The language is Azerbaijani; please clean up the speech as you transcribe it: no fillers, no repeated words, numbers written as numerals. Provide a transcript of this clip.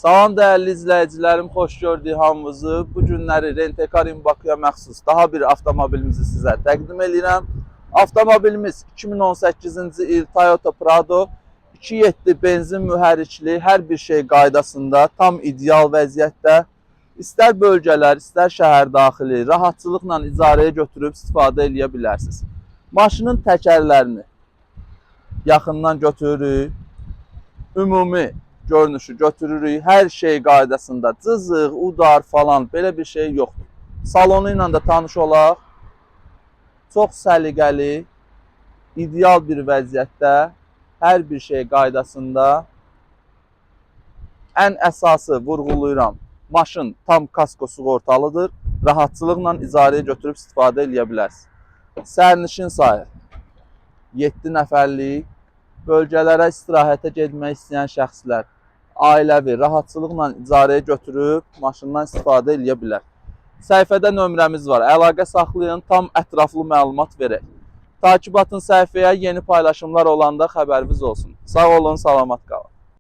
Salam dəyərli izləyicilərim, xoş gördük hamınızı. Bu günləri Rentekar in Bakıya məxsus daha bir avtomobilimizi sizə təqdim edirəm. Avtomobilimiz 2018-ci il Toyota Prado 2.7 benzin mühərrikli, hər bir şey qaydasında, tam ideal vəziyyətdə. İstər bölgələr, istər şəhər daxili rahatçılıqla icarəyə götürüb istifadə eləyə bilərsiniz. Maşının təkərlərini yaxından götürürük. Ümumi görünüşü götürürük. Hər şey qaydasında. Cızıq, udar falan belə bir şey yoxdur. Salonu ilə də tanış olaq. Çox səliqəli, ideal bir vəziyyətdə, hər bir şey qaydasında. Ən əsası vurğulayıram. Maşın tam kasko sığortalıdır. Rahatçılıqla icarəyə götürüb istifadə eləyə bilərsiniz. Sərnişin sayı 7 nəfərlik, bölgələrə istirahətə getmək istəyən şəxslər ailəvi rahatçılıqla icarəyə götürüb maşından istifadə eləyə bilər. Səhifədə nömrəmiz var. Əlaqə saxlayın, tam ətraflı məlumat verək. Takip atın səhifəyə, yeni paylaşımlar olanda xəbəriniz olsun. Sağ olun, salamat qalın.